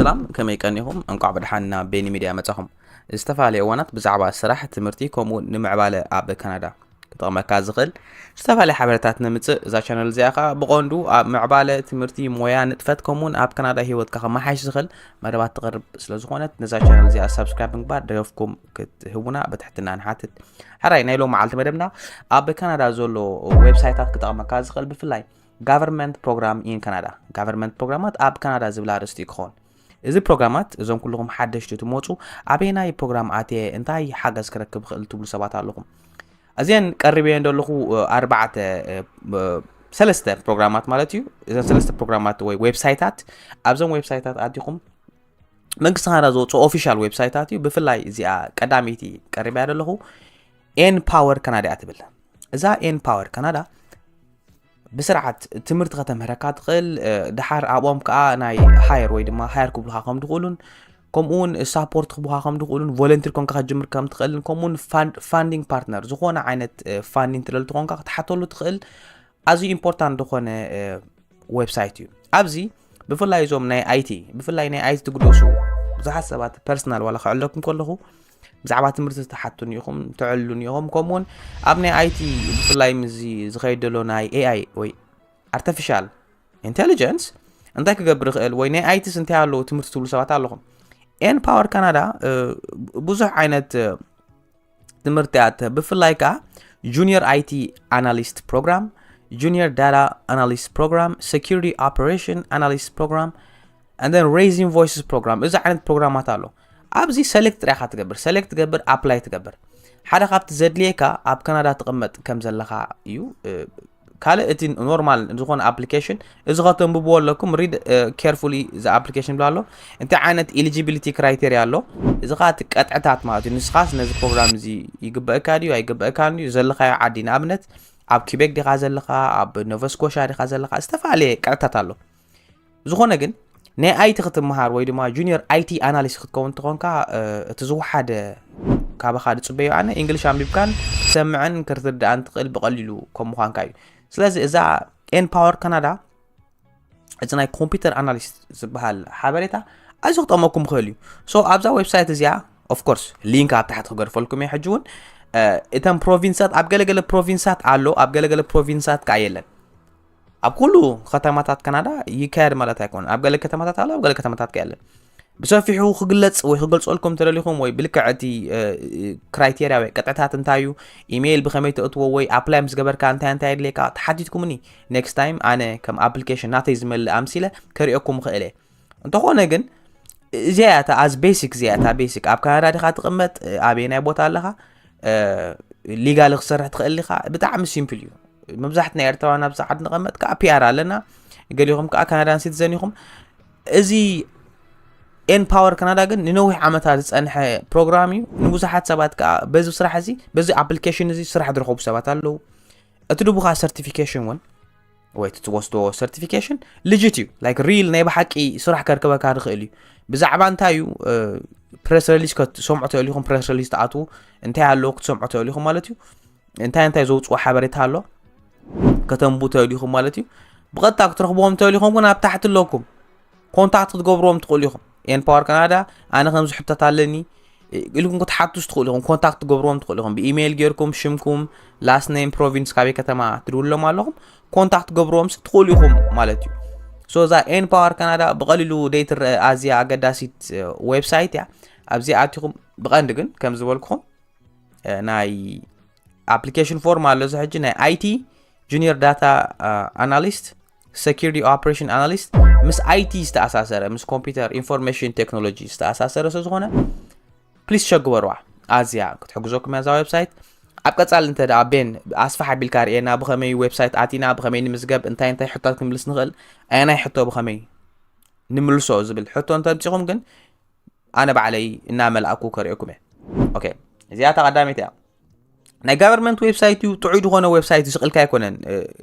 ሰላም፣ ከመይ ቀኒኹም? እንቋዕ ብደሓን ናብ ቤኒ ሚድያ መጻኹም። ዝተፈላለዩ እዋናት ብዛዕባ ስራሕ፣ ትምህርቲ፣ ከምኡ እውን ንምዕባለ ኣብ ካናዳ ክጠቕመካ ዝኽእል ዝተፈላለየ ሓበሬታት ነምጽእ። እዛ ቻነል እዚኣ ኸኣ ብቐንዱ ኣብ ምዕባለ፣ ትምህርቲ፣ ሞያ፣ ንጥፈት፣ ከምኡውን ኣብ ካናዳ ህይወትካ ከመሓይሽ ዝኽእል መደባት ትቕርብ ስለ ዝኾነት፣ ነዛ ቻነል እዚኣ ሳብስክራይብ ብምግባር ደገፍኩም ክትህቡና ብትሕትና ንሓትት። ሕራይ፣ ናይ ሎም መዓልቲ መደብና ኣብ ካናዳ ዘሎ ዌብሳይታት ክጠቕመካ ዝኽእል፣ ብፍላይ ጋቨርንመንት ፕሮግራም ኢን ካናዳ፣ ጋቨርንመንት ፕሮግራማት ኣብ ካናዳ ዝብል ኣርእስቲ እዩ ክኸውን። እዚ ፕሮግራማት፣ እዞም ኩልኹም ሓደሽቲ ትመፁ፣ ኣበየናይ ፕሮግራም ኣትየ እንታይ ሓገዝ ክረክብ ክእል ትብሉ ሰባት ኣለኹም። እዚአን ቀሪበየን ዘለኹ ኣርባዕተ ሰለስተ ፕሮግራማት ማለት እዩ። እዘን ሰለስተ ፕሮግራማት ወይ ዌብሳይታት፣ ኣብዞም ዌብሳይታት ኣቲኹም መንግስቲ ካናዳ ዘውፅኦ ኦፊሻል ዌብሳይታት እዩ። ብፍላይ እዚኣ ቀዳመይቲ ቀሪበያ ዘለኹ ኤን ፓወር ካናዳ እያ ትብል። እዛ ኤን ፓወር ካናዳ ብስርዓት ትምህርቲ ከተምህረካ ትኽእል፣ ድሓር ኣብኦም ከዓ ናይ ሃየር ወይ ድማ ሃየር ክብሉካ ከም ድኽእሉን፣ ከምኡ እውን ሳፖርት ክብሉካ ከም ድኽእሉን፣ ቮለንቲር ኮንካ ክትጅምር ከም ትኽእልን፣ ከምኡ እውን ፋንዲንግ ፓርትነር፣ ዝኾነ ዓይነት ፋንዲንግ ትደሊ ተኾንካ ክትሓተሉ ትኽእል ኣዝዩ ኢምፖርታንት ዝኾነ ዌብሳይት እዩ። ኣብዚ ብፍላይ እዞም ናይ ኣይቲ፣ ብፍላይ ናይ ኣይቲ ትግደሱ ብዙሓት ሰባት ፐርሰናል ዋላ ክዕለኩም ከለኹ ብዛዕባ ትምህርቲ ትሓቱን ኢኹም፣ ትዕልሉን ኢኹም። ከምኡውን ኣብ ናይ ኣይቲ ብፍላይ ምስዚ ዝኸይድ ዘሎ ናይ ኤኣይ ወይ ኣርቲፊሻል ኢንቴሊጀንስ እንታይ ክገብር ይኽእል ወይ ናይ ኣይቲስ እንታይ ኣለዎ ትምህርቲ ትብሉ ሰባት ኣለኹም። ኤን ፓወር ካናዳ ብዙሕ ዓይነት ትምህርቲ እያ ትህብ። ብፍላይ ከዓ ጁኒየር ኣይቲ ኣናሊስት ፕሮግራም፣ ጁኒየር ዳታ ኣናሊስት ፕሮግራም፣ ሴኩሪቲ ኦፐሬሽን ኣናሊስት ፕሮግራም፣ and then raising voices ፕሮግራም። እዚ ዓይነት ፕሮግራማት ኣሎ። ኣብዚ ሰሌክት ጥራይ ኢኻ ትገብር፣ ሰሌክት ትገብር፣ ኣፕላይ ትገብር። ሓደ ካብቲ ዘድልየካ ኣብ ካናዳ ትቕመጥ ከም ዘለኻ እዩ። ካልእ እቲ ኖርማል ዝኾነ ኣፕሊኬሽን፣ እዚ ከተንብብዎ ኣለኩም። ሪድ ኬርፉሊ ዘ ኣፕሊኬሽን ብላ ኣሎ። እንታይ ዓይነት ኤሊጂቢሊቲ ክራይቴሪያ ኣሎ? እዚ ኸዓ እቲ ቀጥዕታት ማለት እዩ። ንስኻስ ነዚ ፕሮግራም እዚ ይግበእካ ድዩ ኣይግበእካን ድዩ? ዘለኻዮ ዓዲ፣ ንኣብነት ኣብ ኪቤክ ዲኻ ዘለኻ፣ ኣብ ኖቨስኮሻ ዲኻ ዘለኻ፣ ዝተፈላለየ ቀጥዕታት ኣሎ። ዝኾነ ግን ናይ ኣይቲ ክትመሃር ወይ ድማ ጁኒየር ኣይቲ ኣናሊስት ክትከውን እንተኾንካ፣ እቲ ዝወሓደ ካባኻ ዝፅበዮ ኣነ እንግሊሽ ኣንቢብካን ክትሰምዕን ክትርዳእን ትኽእል ብቐሊሉ ከም ምዃንካ እዩ። ስለዚ እዛ ኤን ፓወር ካናዳ፣ እዚ ናይ ኮምፒውተር ኣናሊስት ዝበሃል ሓበሬታ ኣዝዩ ክጠቕመኩም ይኽእል እዩ። ሶ ኣብዛ ዌብሳይት እዚኣ ኦፍኮርስ ሊንክ ኣብ ታሕቲ ክገድፈልኩም እየ። ሕጂ እውን እተን ፕሮቪንሳት፣ ኣብ ገለገለ ፕሮቪንሳት ኣሎ፣ ኣብ ገለገለ ፕሮቪንሳት ከዓ የለን። ኣብ ኩሉ ከተማታት ካናዳ ይካየድ ማለት ኣይኮነን። ኣብ ገለ ከተማታት ኣሎ፣ ኣብ ገለ ከተማታት ከ የለን። ብሰፊሑ ክግለጽ ወይ ክገልጸልኩም ተደሊኹም ወይ ብልክዕ እቲ ክራይቴሪያ ወይ ቅጥዕታት እንታይ እዩ፣ ኢሜይል ብኸመይ ተእትዎ ወይ ኣፕላይ ምስ ገበርካ እንታይ እንታይ የድልየካ ተሓቲትኩምኒ፣ ኔክስት ታይም ኣነ ከም ኣፕሊኬሽን ናተይ ዝመልእ ኣምሲለ ከሪኦኩም እኽእል እየ። እንተኾነ ግን እዚኣ እያ እታ ኣዝ ቤሲክ፣ እዚኣ እታ ቤሲክ። ኣብ ካናዳ ዲኻ ትቕመጥ፣ ኣበየናይ ቦታ ኣለኻ፣ ሊጋሊ ክሰርሕ ትኽእል ኢኻ። ብጣዕሚ ሲምፕል እዩ። መብዛሕትና ኤርትራውያን ኣብዚ ዓዲ ንቐመጥ ከዓ ፒኣር ኣለና፣ ገሊኹም ከዓ ካናዳን ሲቲዘን ኢኹም። እዚ ኤን ፓወር ካናዳ ግን ንነዊሕ ዓመታት ዝፀንሐ ፕሮግራም እዩ። ንብዙሓት ሰባት ከዓ በዚ ስራሕ እዚ፣ በዚ ኣፕሊኬሽን እዚ ስራሕ ዝረኸቡ ሰባት ኣለዉ። እቲ ድቡኻ ሰርቲፊኬሽን እውን ወይ እቲ ትወስዶ ሰርቲፊኬሽን ልጅት እዩ። ላይክ ሪል ናይ ብሓቂ ስራሕ ከርክበካ ዝኽእል እዩ። ብዛዕባ እንታይ እዩ ፕሬስ ሪሊስ ክትሰምዑ ትኽእሉ ኢኹም። ፕሬስ ሪሊስ ትኣትዉ እንታይ ኣለዎ ክትሰምዑ ትኽእሉ ኢኹም ማለት እዩ። እንታይ እንታይ ዘውፅኦ ሓበሬታ ኣሎ ከተንቡ ትኽእሉ ኢኹም ማለት እዩ። ብቐጥታ ክትረኽብዎም ትኽእሉ ኢኹም ግን ኣብ ታሕቲ ኣለኩም ኮንታክት ክትገብርዎም ትኽእሉ ኢኹም። ኤን ፓወር ካናዳ ኣነ ከምዚ ሕቶት ኣለኒ ኢልኩም ክትሓቱስ ትኽእሉ ኢኹም። ኮንታክት ትገብርዎም ትኽእሉ ኢኹም ብኢሜይል ጌርኩም ሽምኩም፣ ላስት ኔም፣ ፕሮቪንስ፣ ካበይ ከተማ ትድውሎም ኣለኹም ኮንታክት ትገብርዎም ስ ትኽእሉ ኢኹም ማለት እዩ። ሶ እዛ ኤን ፓወር ካናዳ ብቐሊሉ ደይትረአ ኣዝያ ኣገዳሲት ዌብሳይት እያ። ኣብዚ ኣቲኹም ብቐንዲ ግን ከም ዝበልኩኹም ናይ ኣፕሊኬሽን ፎርም ኣሎ። እዚ ሕጂ ናይ ኣይቲ ጁኒየር ዳታ ኣናሊስት፣ ሴኩሪቲ ኦፕሬሽን ኣናሊስት ምስ ኣይቲ ዝተኣሳሰረ፣ ምስ ኮምፒውተር ኢንፎርሜሽን ቴክኖሎጂ ዝተኣሳሰረ ስለ ዝኾነ ፕሊስ ሸግበርዋ። ኣዝያ ክትሕግዘኩም እያ እዛ ዌብሳይት። ኣብ ቀጻሊ እንተ ደኣ ቤን ኣስፋሕ ኣቢልካ ርእየና ብኸመይ ዌብሳይት ኣቲና ብኸመይ ንምዝገብ እንታይ እንታይ ሕቶታት ክንምልስ ንኽእል ኣየናይ ሕቶ ብኸመይ ንምልሶ ዝብል ሕቶ እንተምፂኹም ግን ኣነ ባዕለይ እናመልኣኩ ከርእየኩም እየ። ኦኬ፣ እዚኣ እታ ቀዳመይቲ እያ። ናይ ጋቨርንመንት ዌብሳይት እዩ፣ ጥዑይ ዝኾነ ዌብሳይት እዩ፣ ስቕልካ ኣይኮነን።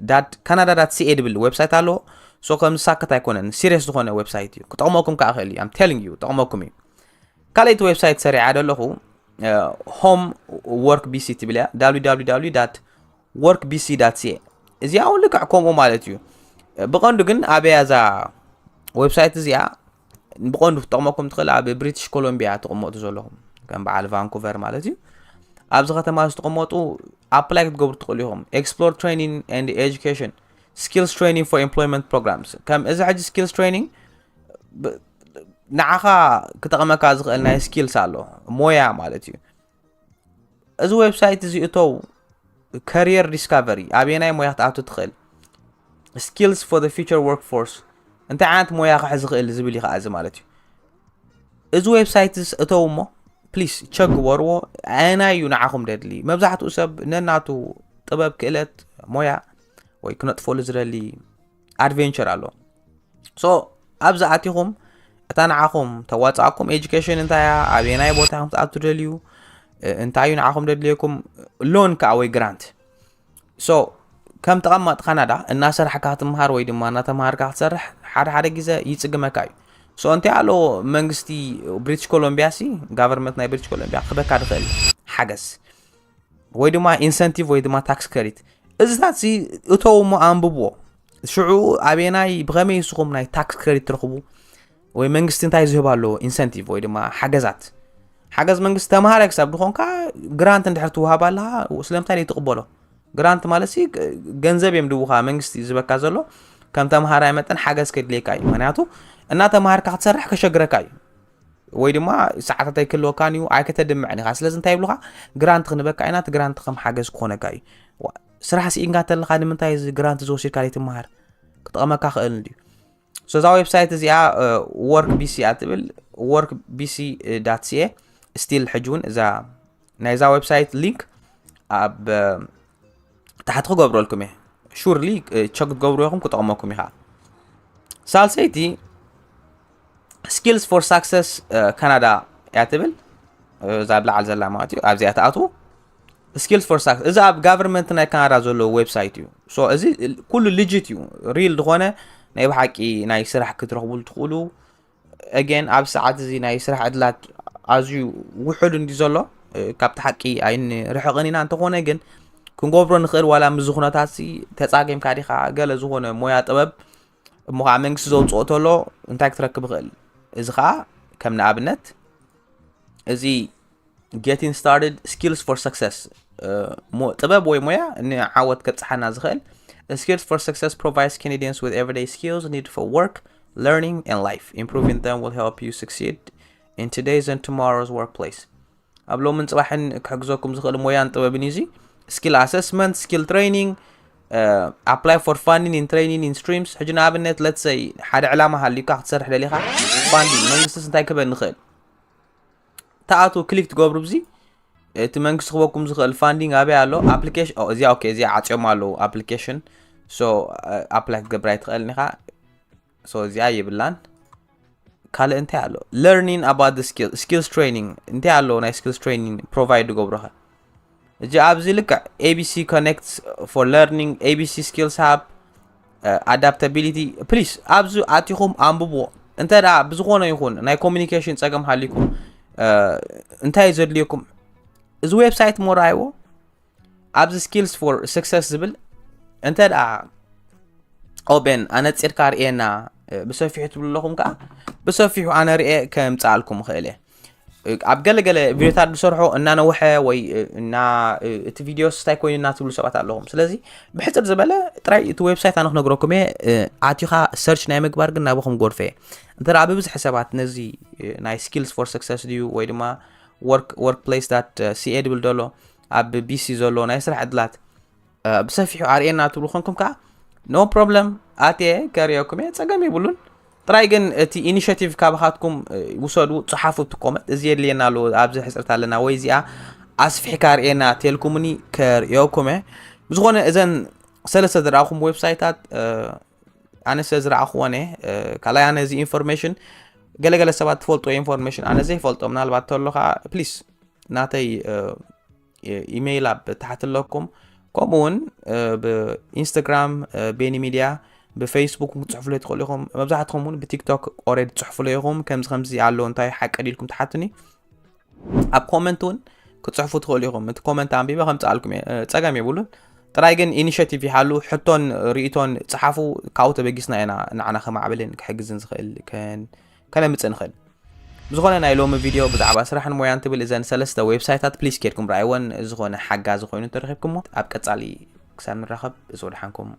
ዳት ካናዳ ዳት ሲኤ ድብል ዌብሳይት ኣለዎ። ሶ ከም ዝሳክት ኣይኮነን፣ ሲሪየስ ዝኾነ ዌብሳይት እዩ። ክጠቕመኩም ከዓ ክእል እዩ። ኣም ቴሊንግ ዩ፣ ጠቕመኩም እዩ። ካልኣይቲ ዌብሳይት ሰሪዓ ዘለኹ ሆም ወርክ ቢሲ ትብል እያ። www ዳት ወርክ ቢሲ ዳት ሲኤ። እዚኣ እውን ልክዕ ከምኡ ማለት እዩ። ብቐንዱ ግን ኣበያ እዛ ዌብሳይት እዚኣ ብቐንዱ ክትጠቕመኩም ትኽእል ኣብ ብሪቲሽ ኮሎምቢያ ትቕመጡ ዘለኹም ከም በዓል ቫንኩቨር ማለት እዩ። ኣብዚ ከተማ እዚ ትቕመጡ ኣፕላይ ክትገብሩ ትኽእሉ ኢኹም። Explore training and education, skills training for employment programs። ከም እዚ ሕጂ skills training ንዓኻ ክጠቕመካ ዝኽእል ናይ skills ኣሎ፣ ሞያ ማለት እዩ። እዚ ዌብሳይት እዚ እተው፣ career discovery፣ ኣበየናይ ሞያ ክትኣቱ ትኽእል፣ skills for the future workforce፣ እንታይ ዓይነት ሞያ ክሕዝ ይኽእል ዝብል እዩ ከዓ እዚ ማለት እዩ። እዚ ዌብሳይት እዚ እተው እሞ ፕሊስ ቸክ ግበርዎ። ኣየናይ እዩ ንዓኹም ደድሊ? መብዛሕትኡ ሰብ ነናቱ ጥበብ፣ ክእለት፣ ሞያ ወይ ክነጥፈሉ ዝደሊ ኣድቬንቸር ኣሎ። ሶ ኣብዚ ኣቲኹም እታ ንዓኹም ተዋፅኣኩም ኤጁኬሽን እንታይ እያ፣ ኣበየናይ ቦታ ኢኹም ትኣቱ ደልዩ፣ እንታይ እዩ ንዓኹም ደድልየኩም፣ ሎን ከዓ ወይ ግራንት። ሶ ከም ተቐማጥ ካናዳ እናሰራሕካ ክትምሃር ወይ ድማ እናተምሃርካ ክትሰርሕ ሓደ ሓደ ግዜ ይፅግመካ እዩ። ሶ እንታይ ኣሎ መንግስቲ ብሪቲሽ ኮሎምቢያ ሲ ጋቨርንመንት ናይ ብሪቲሽ ኮሎምቢያ ክበካ ድኽእል ሓገዝ ወይ ድማ ኢንሰንቲቭ ወይ ድማ ታክስ ክሬዲት እዚታት ሲ እተው እሞ ኣንብብዎ። ሽዑ ኣበየናይ ብኸመይ ንስኹም ናይ ታክስ ክሬዲት ትረኽቡ ወይ መንግስቲ እንታይ ዝህብ ኣለዎ ኢንሰንቲቭ ወይ ድማ ሓገዛት ሓገዝ መንግስቲ ተምሃራይ ክሳብ ዝኾንካ ግራንት እንድሕር ትወሃብ ኣለኻ ስለምንታይ ትቕበሎ? ግራንት ማለት ሲ ገንዘብ እዮም ድውኻ መንግስቲ ዝበካ ዘሎ ከም ተምሃራይ መጠን ሓገዝ ከድልየካ እዩ። ምክንያቱ እናተምሃርካ ክትሰርሕ ከሸግረካ እዩ ወይ ድማ ሰዓታት ኣይክህልወካን እዩ ኣይከተድምዕን ኢኻ። ስለዚ እንታይ ይብሉኻ? ግራንት ክንበካ ኢና፣ እቲ ግራንት ከም ሓገዝ ክኾነካ እዩ። ስራሕ ስኢንካ እንተለኻ ንምንታይ እዚ ግራንት ዝወሲድካ ዘይትምሃር? ክጠቕመካ ክእል እንድዩ። ሶ እዛ ዌብሳይት እዚኣ ወርክ ቢሲ እያ ትብል። ወርክ ቢሲ ዳት ሲኤ ስቲል ሕጂ እውን እዛ ናይዛ ዌብሳይት ሊንክ ኣብ ታሕቲ ክገብረልኩም እየ። ሹርሊ ቸክ ክትገብሩ ኢኹም ክጠቕመኩም ኢኻ። ሳልሰይቲ ስኪልስ ፎር ሳክሰስ ካናዳ እያ ትብል። እዛ ኣብ ላዕሊ ዘላ ማለት እዩ። ኣብዚኣ ትኣትዉ። ስኪልስ ፎር ሳክሰስ እዚ ኣብ ጋቨርንመንት ናይ ካናዳ ዘሎ ዌብሳይት እዩ። ሶ እዚ ኩሉ ልጅት እዩ። ሪል ዝኾነ ናይ ብሓቂ ናይ ስራሕ ክትረኽቡሉ ትኽእሉ። ኣገን ኣብ ሰዓት እዚ ናይ ስራሕ ዕድላት ኣዝዩ ውሑድ እንዲ ዘሎ ካብቲ ሓቂ ኣይንርሕቕን ኢና። እንተኾነ ግን ክንገብሮ ንኽእል ዋላ ምስ ዝኹነታት ሲ ተጻጊምካ ዲኻ ገለ ዝኾነ ሞያ ጥበብ እሞ ከዓ መንግስቲ ዘውፅኦ ተሎ እንታይ ክትረክብ ይኽእል? እዚ ከዓ ከም ንኣብነት እዚ getting started skills for success ጥበብ ወይ ሞያ ንዓወት ከብፅሓና ዝኽእል skills for success provides Canadians with everyday skills needed for work, learning and life. Improving them will help you succeed in today's and tomorrow's workplace. ኣብ ሎምን ፅባሕን ክሕግዘኩም ዝኽእል ሞያን ጥበብን እዩ። እዚ skill assessment, skill training, apply for funding in training in streams። ሕጂ ንኣብነት let's say ሓደ ዕላማ ሃልዩካ ክትሰርሕ ደሊኻ ፋንዲንግ መንግስትስ እንታይ ክበን ንኽእል? ተኣቱ ክሊክ ትገብሩ ብዚ እቲ መንግስቲ ክበኩም ዝኽእል ፋንዲንግ ኣበይ ኣሎ? ኣፕሊኬሽን እዚኣ ኦኬ እዚኣ ዓፅዮም ኣለዉ ኣፕሊኬሽን። ሶ ኣፕላይ ክትገብር ኣይትኽእልን ኢኻ። ሶ እዚኣ የብላን። ካልእ እንታይ ኣሎ? Learning about the skill, skills training እንታይ ኣሎ? ናይ skills training provide ዝገብሩኸ? እዚ ኣብዚ ልክዕ ABC connects for learning, ABC skills hub, adaptability። ፕሊስ ኣብዚ ኣቲኹም ኣንብብዎ። እንተ ደኣ ብዝኾነ ይኹን ናይ ኮሚኒኬሽን ጸገም ሃሊኩም እንታይ እዩ ዘድልየኩም? እዚ ዌብሳይት እሞ ረኣይዎ። ኣብዚ skills for success ዝብል እንተ ደኣ ኦቤን ኣነጺርካ ርእየና ብሰፊሑ ትብሉ ኣለኹም ከኣ ብሰፊሑ ኣነ ርእየ ከምጽኣልኩም እኽእል እየ። ኣብ ገለገለ ቪድዮታት ዝሰርሖ እናነውሐ ወይ እና እቲ ቪድዮስ እንታይ ኮይኑ እናትብሉ ሰባት ኣለኹም። ስለዚ ብሕፅር ዝበለ ጥራይ እቲ ዌብሳይት ኣነ ክነግረኩም እየ። ኣቲኻ ሰርች ናይ ምግባር ግን ናባኹም ጎድፈ እየ። እንተ ደኣ ብብዝሒ ሰባት ነዚ ናይ skills for success ድዩ ወይ ድማ work workplace dot ca ድብል ዘሎ ኣብ ቢሲ ዘሎ ናይ ስራሕ ዕድላት ብሰፊሑ ኣርእየና ትብሉ ኮንኩም ከዓ no problem ኣትየ ከርእየኩም እየ፣ ፀገም የብሉን። ጥራይ ግን እቲ ኢኒሽቲቭ ካባኻትኩም ውሰዱ፣ ፀሓፉ እቲ ኮመንት እዚ የድልየና ኣሎ ኣብዚ ሕፅርታ ኣለና ወይ እዚኣ ኣስፊሕካ ኣርእየና ተልኩምኒ ከርእየኩም እየ። ብዝኾነ እዘን ሰለስተ ዝረኣኹም ዌብሳይታት ኣነ ስለ ዝረኣኽወን እየ። ካልኣይ ኣነ እዚ ኢንፎርሜሽን ገለገለ ሰባት ትፈልጦ ኢንፎርሜሽን ኣነ ዘይፈልጦ ምናልባት ተሎ ከዓ ፕሊስ ናተይ ኢሜይል ኣብ ታሕቲ ኣለኩም። ከምኡ እውን ብኢንስታግራም ቤኒ ሚድያ ብፌስቡክ ክትፅሕፉለይ ትኽእሉ ኢኹም። መብዛሕትኹም እውን ብቲክቶክ ኦሬዲ ትፅሕፉለይ ኢኹም። ከምዚ ከምዚ ኣሎ እንታይ ሓቂ ድዩ ኢልኩም ትሓቱኒ። ኣብ ኮመንት እውን ክትፅሕፉ ትኽእሉ ኢኹም። እቲ ኮመንት ኣንቢበ ከምፅኣልኩም እየ፣ ፀገም የብሉን። ጥራይ ግን ኢኒሽቲቭ ይሃሉ፣ ሕቶን ርእይቶን ፅሓፉ። ካብኡ ተበጊስና ኢና ንዓና ከማዕብልን ክሕግዝን ዝኽእል ከን ከነምፅእ ንኽእል። ብዝኾነ ናይ ሎሚ ቪድዮ ብዛዕባ ስራሕን ሞያን ትብል እዘን ሰለስተ ዌብሳይታት ፕሊስ ኬድኩም ረኣይወን። ዝኾነ ሓጋዚ ኮይኑ ተረኺብኩሞ ኣብ ቀጻሊ ክሳብ ንራኸብ እጽው ደሓንኩም።